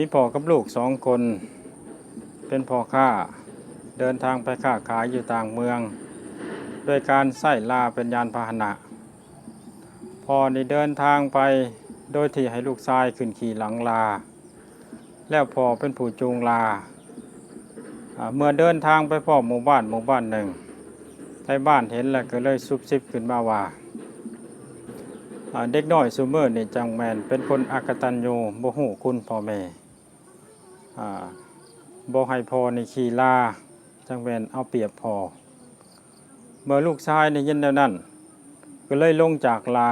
ມີພໍ່ກັບລູກສອງຄົນ ເປັນພໍ່ຄ້າ ເດີນທາງໄປຄ້າຂາຍຢູ່ຕ່າງເມືອງ ໂດຍການໃຊ້ລາເປັນຍານພາຫະນະ. ພໍ່ນີ້ເດີນທາງໄປໂດຍທີ່ໃຫ້ລູກຊາຍຂຶ້ນຂີ່ຫຼັງລາ ແລ້ວພໍ່ເປັນຜູ້ຈູງລາ. ອາ ເມື່ອເດີນທາງໄປພໍ້ໝູ່ບ້ານໝູ່ບ້ານໜຶ່ງ ໄທບ້ານເຫັນແລ້ວກໍເລີຍຊຸບຊິບຂຶ້ນມາວ່າ ອາ ເດັກນ້ອຍຊຸມື້ນີ້ຈັ່ງແມ່ນເປັນຄົນອະກະຕັນຍູ ບໍ່ຮູ້ຄຸນພໍ່ແມ່ ອາ ບໍ່ໃຫ້ພໍ່ນີ້ຂີ່ລາ ຈັ່ງແມ່ນເອົາປຽບພໍ່. ເມື່ອລູກຊາຍໄດ້ຍິນແນວນັ້ນ ກໍເລີຍລົງຈາກລາ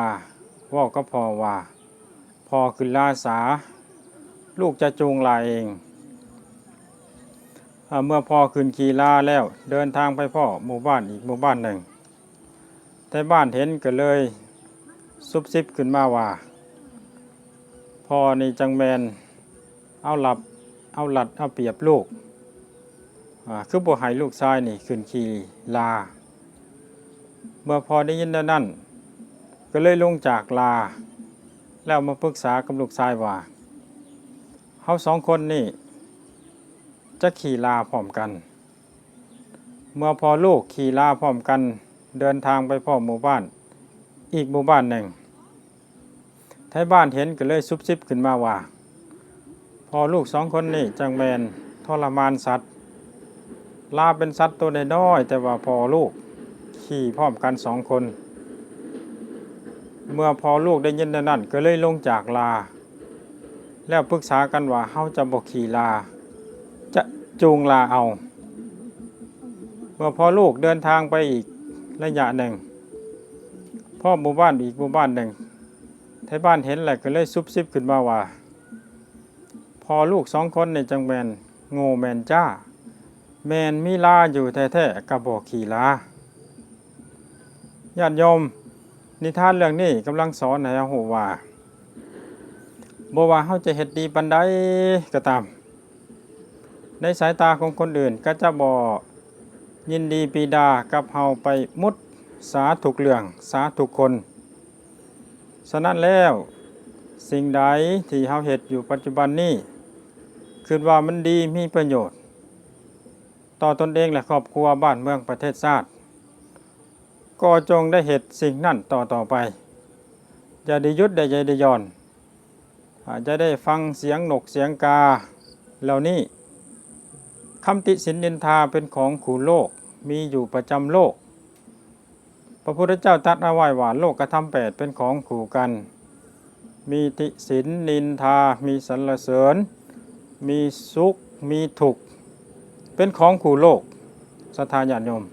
ເວົ້າກັບພໍ່ວ່າ ພໍ່ຂຶ້ນລາສາ ລູກຈະຈູງລາເອງ. ເມື່ອພໍ່ຂຶ້ນຂີ່ລາແລ້ວ ເດີນທາງໄປພໍ້ໝູ່ບ້ານອີກໝູ່ບ້ານໜຶ່ງ ໄທບ້ານເຫັນກໍເລີຍຊຸບຊິບຂຶ້ນມາວ່າ ພໍ່ນີ້ຈັ່ງແມ່ນເອົາລັດ ເອົາລັດເອົາປຽບລູກ ອາ ຄືບໍ່ໃຫ້ລູກຊາຍນີ້ຂຶ້ນຂີ່ລາ. ເມື່ອພໍ່ໄດ້ຍິນແນວນັ້ນ ກໍເລີຍລົງຈາກລາ ແລ້ວມາປຶກສາກັບລູກຊາຍວ່າ ເຮົາສອງຄົນນີ້ຈະຂີ່ລາພ້ອມກັນ. ເມື່ອພໍ່ລູກຂີ່ລາພ້ອມກັນ ເດີນທາງໄປພໍ້ໝູ່ບ້ານອີກໝູ່ບ້ານໜຶ່ງ ໄທບ້ານເຫັນກໍເລີຍຊຸບຊິບຂຶ້ນມາວ່າ ພໍ່ລູກສອງຄົນນີ້ຈັ່ງແມ່ນທໍລະມານສັດ. ລາເປັນສັດໂຕນ້ອຍໆ ແຕ່ວ່າພໍ່ລູກຂີ່ພ້ອມກັນສອງຄົນ. ເມື່ອພໍ່ລູກໄດ້ຍິນແນວນັ້ນ ກໍເລີຍລົງຈາກລາ ແລ້ວປຶກສາກັນວ່າ ເຮົາຈະບໍ່ຂີ່ລາ ຈະຈູງລາເອົາ. ເມື່ອພໍ່ລູກເດີນທາງໄປອີກໄລຍະໜຶ່ງ ພໍ້ໝູ່ບ້ານອີກໝູ່ບ້ານໜຶ່ງ ໄທບ້ານເຫັນແລ້ວກໍເລີຍຊຸບຊິບຂຶ້ນມາວ່າ ພໍ່ລູກສອງຄົນນີ້ຈັ່ງແມ່ນໂງ່ແມ່ນຈ້າ ແມ່ນມີລາຢູ່ແທ້ໆ ກໍບໍ່ຂີ່ລາ. ຍາດໂຍມ, ນິທານເລື່ອງນີ້ກຳລັງສອນໃຫ້ເຮົາຮູ້ວ່າ ບໍ່ວ່າເຮົາຈະເຮັດດີປານໃດກໍຕາມ, ໃນສາຍຕາຂອງຄົນອື່ນ ກໍຈະບໍ່ຍິນດີປີດາກັບເຮົາໄປໝົດສາທຸກເລື່ອງ ສາທຸກຄົນ. ສະນັ້ນແລ້ວ, ສິ່ງໃດທີ່ເຮົາເຮັດຢູ່ປັດຈຸບັນນີ້ ຄິດວ່າມັນດີ ມີປະໂຫຍດຕໍ່ຕົນເອງ ແລະ ຄອບຄົວ, ບ້ານເມືອງ, ປະເທດຊາດ, ກໍຈົ່ງໄດ້ເຮັດສິ່ງນັ້ນຕໍ່ໆໄປ. ຢ່າໄດ້ຢຸດ ແລະ ຢ່າໄດ້ຢ່ອນ. ອາ ຈະໄດ້ຟັງສຽງນົກສຽງກາເຫຼົ່ານີ້. ຄຳຕິສິນນິນທາເປັນຂອງຄູ່ໂລກ, ມີຢູ່ປະຈຳໂລກ. ພະພຸດທະເຈົ້າຕັດເອົາໄວ້ວ່າ ໂລກກະທຳແປດເປັນຂອງຄູ່ກັນ, ມີຕິສິນ, ນິນທາ, ມີສັນລະເສີນ, ມີສຸກ, ມີທຸກ, ເປັນຂອງຄູ່ໂລກ. ສັດທາຍາດໂຍມ,